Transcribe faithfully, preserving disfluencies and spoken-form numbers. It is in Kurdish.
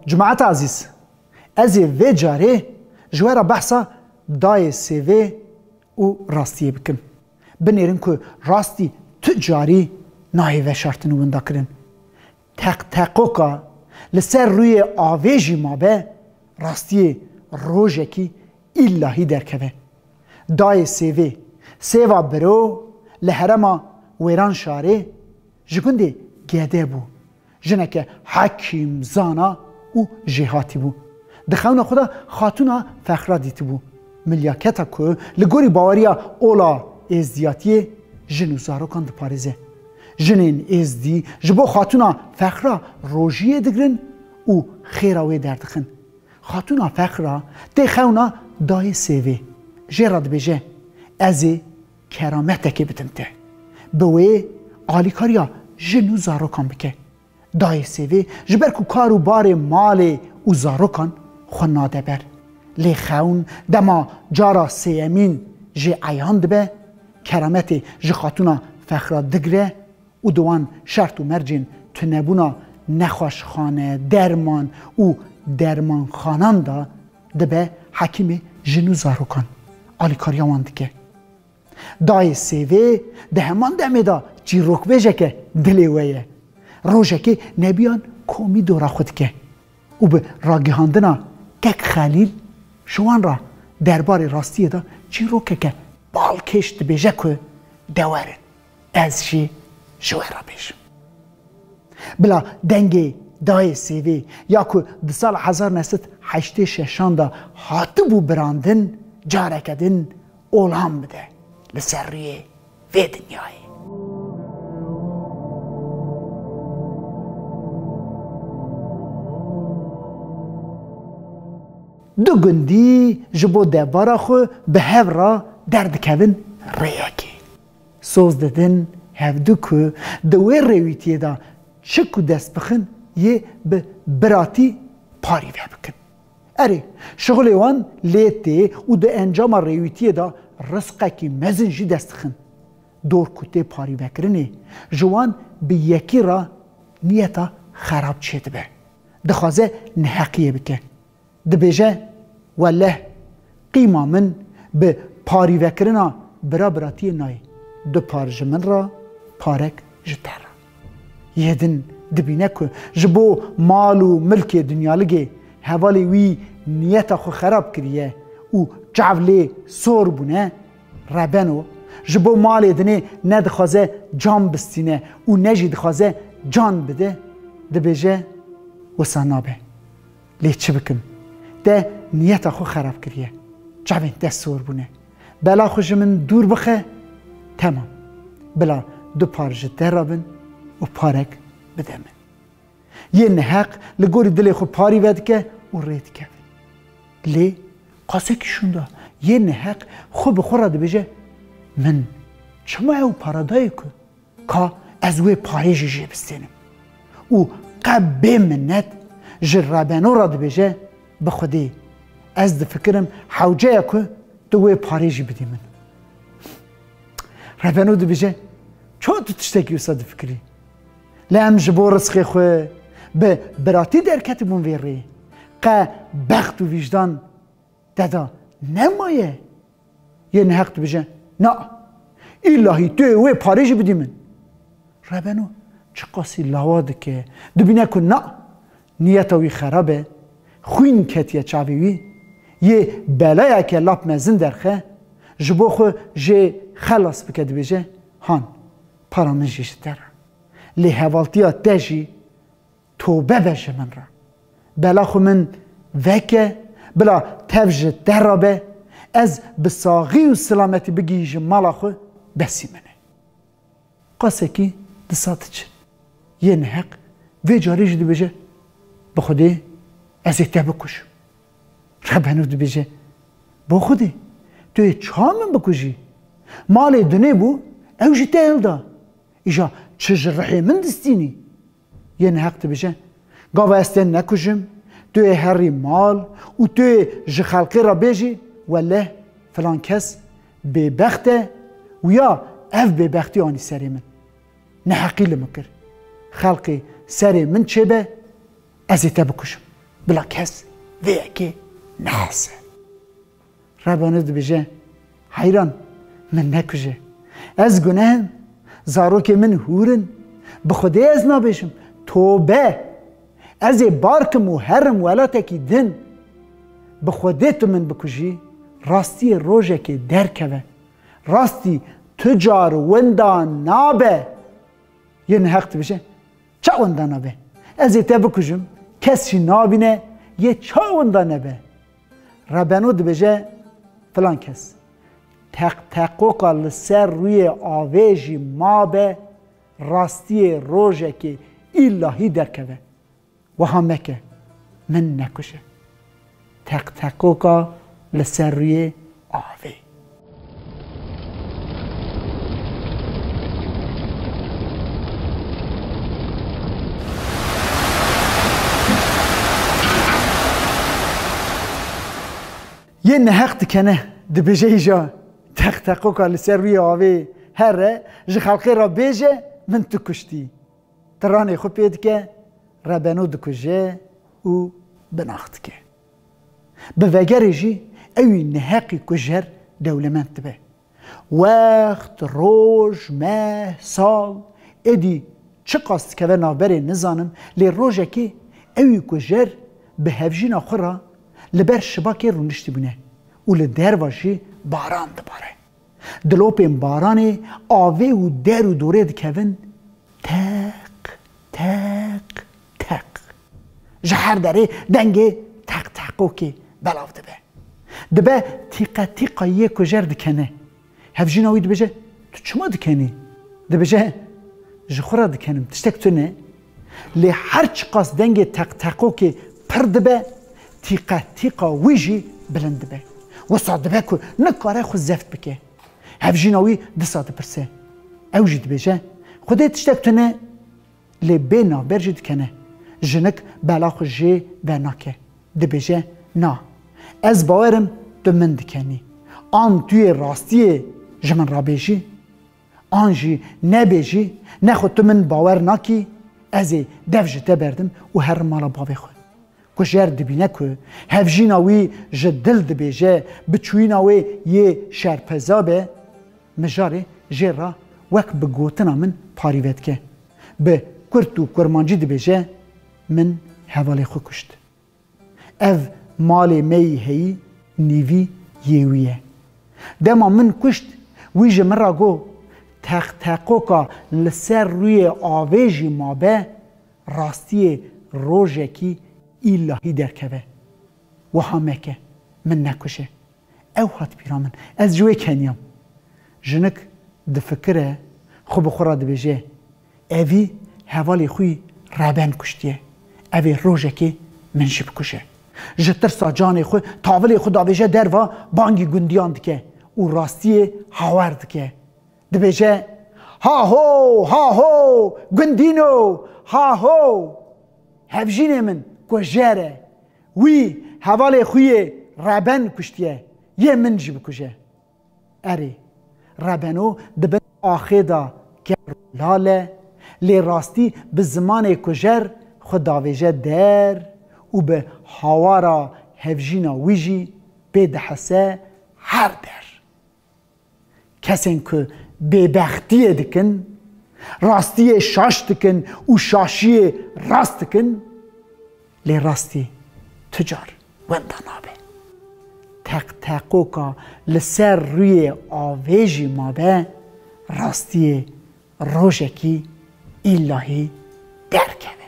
Cemaeta ezîz, ez ê vê carê ji we re behsa dayê sêvê û rastiyê bikim. Binêrin ku rastî tu carî nayê veşartin û windakirin. Teqteqoka li ser rûyê avê jî mabe, rastiyê rojekî îllahî derkeve. Dayê sêvê, sêva biro li herêma Wêranşarê ji gundê Gede bû. Jineke hekîm, zana û jêhatî bû. Di xewna xwe de xatûna Fexra dîtibû. Milyaketa ku li gorî baweriya ola êzdiyatiyê jin û zarokan diparêze. Jinên êzdî ji bo xatûna Fexra rojiyê digirin û xêra wê derdixin. Xatûna Fexra tê xewna dayê sêvê. Jê re dibêje, ez ê kerametekê bidim te. Bi wê alîkariya jin û zarokan bike. Dayê sêvê ji ber ku kar û barê malê û zarokan xwe nade ber. Lê xewn dema cara sêyemîn jê eyan dibe, kerametê ji xatûna Fexra digire û di wan şert û mercên tunebûna nexweşxane, derman û dermanxanan de dibe hekîmê jin û zarokan. Alîkariya wan dike. Dayê sêvê di heman demê de çîrokbêjeke dilê we ye. Rojekê nebiyan komî dora xwe dike û bi ragihandina kek Xelîl ji wan re derbarê rastiyê de çîrokeke balkêş dibêje ku de werin, ez jî ji we re bêjim. Bila dengê dayê sêvê ya ku di sala hezar neh sed heştê şeşan de hatibû birandin, careke din olan bide li ser rûyê vê dinyayê. Du gundî ji bo devbara xwe bi hev re derdikevin rêyekê. Soz didin hevdu ku di wê rêwîtiyê de çi ku dest bixin yê bi biratî parî vebikin. Erê, şixulê wan lê tê û di encama rêwîtiyê de rizqekî mezin jî dest dixin. Dor ku tê parîvekirinê ji wan bi yekî re niyeta xerab çêdibe. Dixwaze neheqiyê bike. Dibêje, weleh, qîma min bi parîvekirina bira biratiyê nayê. Du par ji min re, parek ji te re. Yê din dibîne ku ji bo mal û milkê dinyaligê hevalê wî niyeta xwe xerab kiriye û çav lê sor bûne, Rebeno ji bo malê dinê ne dixwaze can bistîne û ne jî dixwaze can bide, dibêje, wisa nabe. Lê çi bikim? Te niyeta xwe xerab kiriye. Çavên te sor bûne. Bela xwe ji min dûr bixe, temam. Bila du par ji te re bin û parek bide min. Yê neheq li gorî dilê xwe parî vedike û rê dikeve. Lê qasekî şûnda yê neheq xwe bi xwe re dibêje, min çima ew para dayê ku ka ez wê parê jî jê bistênim? Û qe bê minet ji Rebeno re dibêje, bi Xwedê ez difikirim hewce ye ku tu wê parê jî bidî min. Rebeno dibêje, çawa tu tiştekî wisa difikirî? Lê em ji bo rizqê xwe bi biratî derketibûn vê rê. Qe bext û vîjdan te de nemaye? Yê neheq dibêje, na, îlahî tu yê wê parê jî bidî min. Rebeno çiqasî lawa dike, dibîne ku na, niyeta wî xerab e, xwîn ketiye çavê wî, yê belayeke lap mezin derxe, ji bo xwe jê xelas bike dibêje, han, para min jî ji te re. Lê hevaltiya te jî tobe be ji min re. Bela xwe min veke, bila tev ji te re be, ez bi saxî û silametî bigihîjim mala xwe, besî min e. Qasekî disa diçin. Yê neheq vê carê jî dibêje, bi Xwedê ez ê te bikujim. Rebeno dibêje, bo Xwedê, tu yê çawa min bikujî? Malê dinê bû, ew jî te hilda. Îja çi ji rihê min distînî? Yê neheq dibêje, gava ez te nekujim, tu yê herî mal û tu yê ji xelkê re bêjî, weleh filan kes bêbext e û ya ev bêbextî anî serê min. Neheqî li min kir. Xelkê serê min çêbe, ez ê te bikujim. Bila kes vê yekê nehese. Rebeno dibêje, heyran, min nekuje. Ez guneh im, zarokê min hûr in. Bi Xwedê ez nabêjim, tobe. Ez ê bar kim û herim welatekî din. Bi Xwedê tu min bikujî, rastiyê rojekê derkeve. Rastî tu car winda nabe. Yê neheq dibêje, ça winda nabe? Ez ê te bikujim, kes jî nabîne, yê ça winda nebe? Rebeno dibêje, filan kes, teqteqoka li ser rûyê avê jî mabe, rastiyê rojekê îlahî derkeve. Wiha meke, min nekuje. Teqteqoka li ser rûyê avê. Yê neheq dikene, dibêje îja, teqteqoka li ser rûyê avê here, ji xelkê re bêje, min tu kuştî. Tiranê xwe pê dike, Rebeno dikuje û binax dike. Bi vegerê jî ewî neheqî kujer dewlemend dibe. Wext, roj, meh, sal, êdî çiqas dikeve navberê nizanim, lê rojekê ewî kujer bi hevjîna xwe re li ber şibakê rûniştibûne û li derva jî baran dibare. Dilopên baranê avê û der û dorê dikevin, teq, teq, teq. Ji her derê dengê teqteqokê belav dibe. Dibe tîqetîqa yê kujer dikene. Hevjîna wî dibêje, tu çima dikenî? Dibêje, ji xwe re dikenim, tiştek tune. Lê her çiqas dengê teqteqokê pir dibe, tîqetîqa wî jî bilind dibe. Wisa dibe ku nikare xwe zeft bike. Hevjîna wî disa dipirse. Ew jî dibêje, Xwedê tiştek tune, lê bê navber jî dikene. Jinik bela xwe jê venake. Dibêje, na, ez bawer im tu min dikenî. An tu yê rastiyê ji min re bêjî, an jî nebêjî, nexwe tu min bawer nakî, ez ê dev ji te berdim û herim mala bavê xwe. Kujer dibîne ku hevjîna wî ji dil dibêje, biçûyîna wê yê şerpeza be, mijarê jê re wek bi gotina min parî vedike. Bi kurt û kurmancî dibêje, min hevalê xwe kuşt. Ev malê me yî heyî, nîvî yê wî ye. Dema min kuşt, wî ji min re got, teqteqoka li ser rûyê avê jî mabe, rastiyê rojekî îlahî derkeve. Wiha meke, min nekuje. Ew hat bîra min. Ez ji wê keniyam. Jinik difikire, xwe bi xwe re dibêje, evî hevalê xwe yî Reben kuştiye. Ev ê rojekê min jî bikuje. Ji tirsa canê xwe tavilê xwe davêje derva, bangî gundiyan dike û rastiyê hawer dike. Dibêje, ha ho, ha ho, gundîno, ha ho. Hevjînê min kujer e. Wî hevalê xwe yê Reben kuştiye. Yê min jî bikuje. Erê, Rebeno di bin axê de ker û lal e, lê rastî bi zimanê kujer xwe davêje der û bi hawara hevjîna wî jî pê dihese her der. Kesên ku bêbextiyê dikin, rastiyê şaş dikin û şaşiyê rast dikin, lê rastî tu car wenda nabe. Teqteqoka li ser rûyê avê jî mabe, rastiyê rojekî îlahî derkeve.